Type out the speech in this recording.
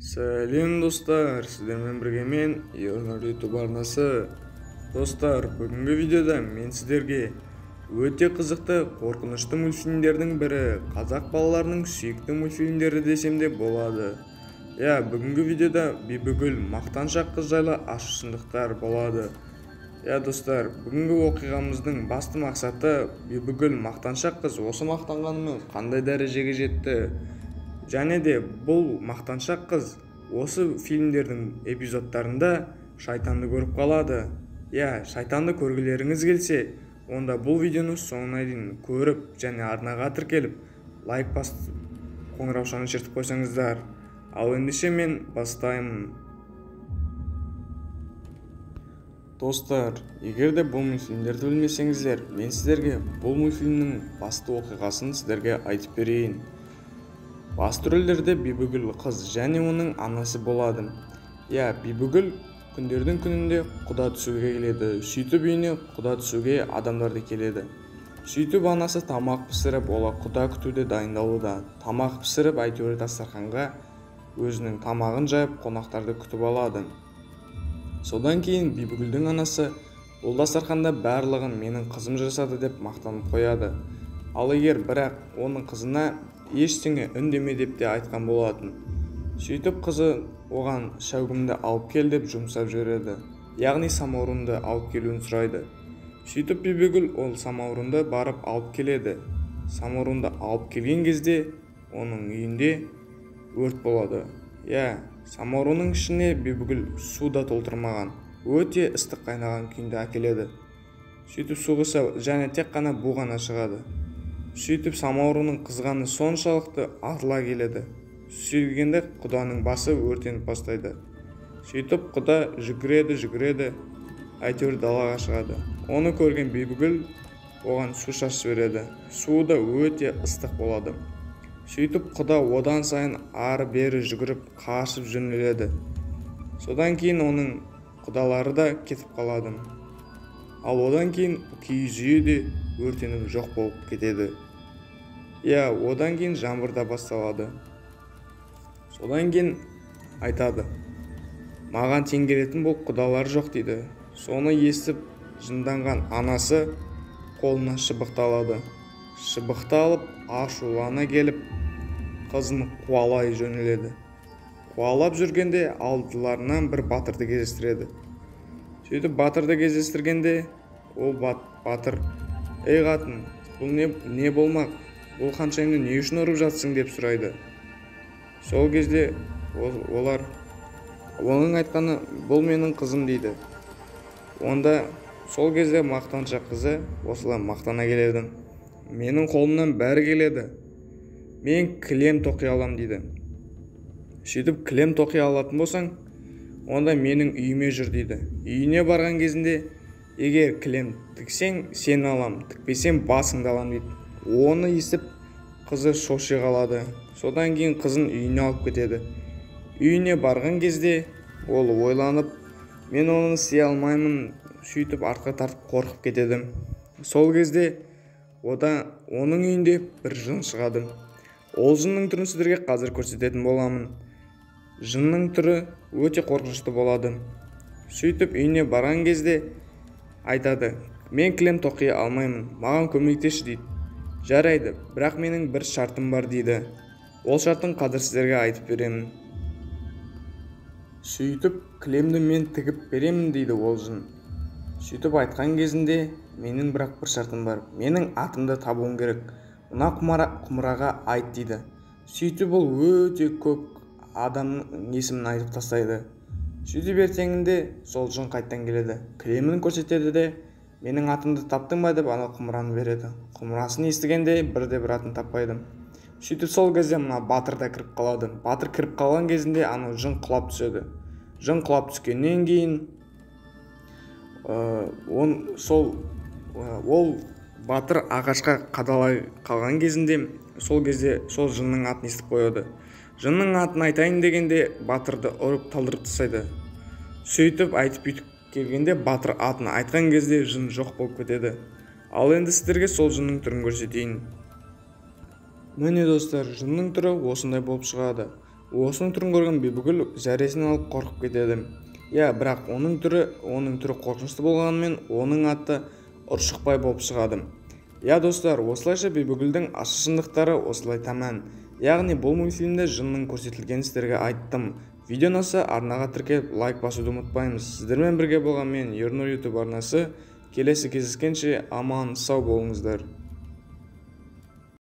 Сәлем достар, сіздермен бірге мен Ернұр YouTube арнасы. Достар, бүгінгі видеода мен сіздерге өте қызықты, қорқынышты мультфильмдердің бірі, қазақ балаларының сүйікті мультфильмдері десем де болады. Иә, бүгінгі видеода Бибігүл мақтаншақ қыз жайлы ащы шындықтар болады. Иә, достар, бүгінгі оқиғамыздың басты мақсаты Бибігүл мақтаншақ қыз осы мақтанғанымен қандай дәрежеге жетті? Және де бұл мақтаншақ қыз осы фильмдердің эпизодтарында шайтанды көріп қалады. Иә, шайтанды көргілеріңіз келсе, онда бұл видеоны соңына дейін көріп және арнаға тіркеліп, лайк басып, қоңыраушаны шертіп қойсаңыздар. Ал ендеше мен бастаймын. Достар, егер де бұл мультфильмдерді білмесеңіздер, мен сіздерге бұл мультфильмнің басты оқиғасын сіздерге айтып берейін. Басты рөлдерде Бибігүл қыз және оның анасы болады. Иә, Бибігүл күндердің күнінде құда түсуге келеді. Сөйтіп үйіне құда түсуге адамдарды келеді. Сөйтіп анасы тамақ пісіріп, олар құда күтуде дайындалуда. Тамақ пісіріп, әйтеуір дастарханға өзінің тамағын жайып, қонақтарды күтіп алады. Содан кейін Бибігүлдің анасы бұл дастарханда барлығын менің қызым жасады деп мақтанып қояды. Ал егер бірақ оның қызына ештеңе үндеме деп те айтқан болатын. Сөйтіп қызы оған шәугімді алып кел деп жұмсап жібереді. Яғни самаурынды алып келуін сұрайды. Сөйтіп Бибігүл ол самаурынды барып алып келеді. Самаурынды алып келген кезде оның үйінде өрт болады. Иә, самаурынның ішіне Бибігүл су да толтырмаған. Өте ыстық қайнаған күйінде әкеледі. Сөйтіп су құйса және тек қана бу ғана шығады. Сөйтіп самаурынның қызғаны соншалықты атыла келеді. Сөйткенде құданың басы өртеніп бастайды. Сөйтіп құда жүгіреді, әйтеуір далаға шығады. Оны көрген Бибігүл оған су шашып жібереді. Суы да өте ыстық болады. Сөйтіп құда одан сайын ары-бері жүгіріп қашып жөнеледі. Содан кейін оның құдалары да кетіп қалады. Ал одан кейін киіз үйі де өртеніп жоқ болып кетеді. Иә, одан кейін жаңбыр да басталады. Содан кейін айтады, маған тең келетін бұл құдалар жоқ дейді. Соны естіп жынданған анасы қолына шыбықты алады. Шыбықты алып ашулана келіп қызын қуалай жөнеледі. Қуалап жүргенде алдыларынан бір батырды кездестіреді. Сөйтіп батырды кездестіргенде ол батыр, ей қатын, бұл не болмақ, бұл ханшайымды не үшін ұрып жатсың деп сұрайды. Сол кезде олар оның айтқаны бұл менің қызым дейді. Онда сол кезде мақтаншақ қызы осылай мақтана келеді. Менің қолымнан бәрі келеді. Мен кілем тоқи алам дейді. Сөйтіп кілем тоқи алатын болсаң, онда менің үйіме жүр дейді. Үйіне барған кезінде егер кілем тіксең, сені алам, тікпесең басыңды алам дейді. Оны естіп қызы шоши қалады. Содан кейін қызын үйіне алып кетеді. Үйіне барған кезде ол ойланып, мен оны істей алмаймын, сөйтіп артқа тартып қорқып кетеді. Сол кезде оның үйінде бір жын шығады. Ол жынның түрін сіздерге қазір көрсететін боламын. Жынның түрі өте қорқынышты болады. Сөйтіп үйіне барған кезде айтады, мен кілем тоқи алмаймын, маған көмектесші дейді. Жарайды, бірақ менің бір шартым бар дейді. Ол шартын қазір сіздерге айтып беремін. Сөйтіп кілемді мен тігіп беремін дейді ол жын. Сөйтіп айтқан кезінде менің бірақ бір шартым бар, менің атымды табуым керек, мына құмыраға айт дейді. Сөйтіп ол өте көп адамның есімін айтып тастайды. Сөйтіп ертеңінде сол жын қайттан келеді. Кілемін көрсетеді де, менің атымды таптың ба деп ана құмыраны береді. Құмырасын естігенде бірде бір атын таппайды. Сөйтіп сол кезде мына батыр да кіріп қалады. Батыр кіріп қалған кезінде анау жын құлап түседі. Жын құлап түскеннен кейін ол батыр ағашқа қадалай қалған кезінде сол кезде сол жынның атын естіп қояды. Жынның атын айтайын дегенде батырды ұрып талдырып тастайды. Сөйтіп айтып бүйтіп келгенде батыр атын айтқан кезде жын жоқ болып кетеді. Ал енді сіздерге сол жынның түрін көрсетейін. Міне достар, жынның түрі осындай болып шығады. Осының түрін көрген Бибігүл зәресін алып қорқып кетеді. Иә, бірақ оның түрі қорқынышты болғанымен, оның аты Ұршықбай болып шығады. Иә, достар, осылайша Бибігүлдің ащы шындықтары осылай тәмам. Яғни бұл мультфильмде жынның көрсетілгенін сіздерге айттым. Видео ұнаса, арнаға тіркеліп, лайк басуды ұмытпаймыз. Сіздермен бірге болған мен, Ернұр YouTube арнасы. Келесі кездескенше аман сау болыңыздар.